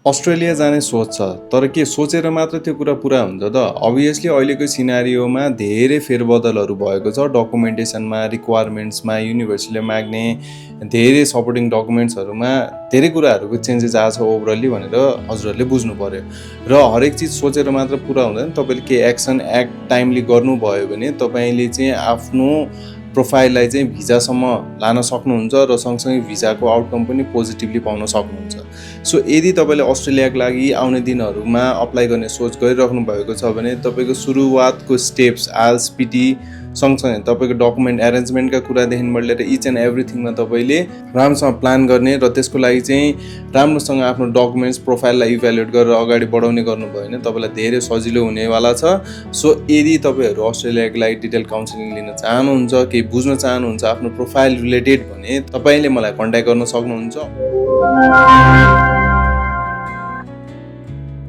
Australia जाने सोच छ, तर के सोचेर मात्र त्यो कुरा पुरा हुन्छ त? अभियसली अहिलेको सिनारियोमा धेरै फेरबदलहरू भएको छ डकुमेन्टेसनमा, रिक्वायरमेन्ट्समा, युनिभर्सिटीले माग्ने धेरै सपोर्टिङ डकुमेन्ट्सहरूमा धेरै कुराहरूको चेन्जेस आएको छ ओभरअली भनेर हजुरहरूले बुझ्नु पर्यो। र हरेक चिज सोचेर मात्र पुरा हुँदैन। तपाईँले के एक्सन एक्ट टाइमली गर्नुभयो भने तपाईँले चाहिँ आफ्नो प्रोफाइललाई चाहिँ भिजासम्म लान सक्नुहुन्छ र सँगसँगै भिजाको आउटकम पनि पोजिटिभली पाउन सक्नुहुन्छ। सो यदि तपाईँले अस्ट्रेलियाको लागि आउने दिनहरूमा अप्लाई गर्ने सोच गरिराख्नु भएको छ भने तपाईँको सुरुवातको स्टेप्स आइएल्स पिटी सँगसँगै तपाईँको डकुमेन्ट एरेन्जमेन्टका कुरादेखि लिएर इच एन्ड एभ्रिथिङमा तपाईँले राम्रोसँग प्लान गर्ने र त्यसको लागि चाहिँ राम्रोसँग आफ्नो डकुमेन्ट्स प्रोफाइललाई इभ्यालुएट गरेर अगाडि बढाउने गर्नुभयो भने तपाईँलाई धेरै सजिलो हुनेवाला छ। सो यदि तपाईँहरू अस्ट्रेलियाको लागि डिटेल काउन्सिलिङ लिन चाहनुहुन्छ, केही बुझ्न चाहनुहुन्छ आफ्नो प्रोफाइल रिलेटेड भने तपाईँले मलाई कन्ट्याक्ट गर्न सक्नुहुन्छ।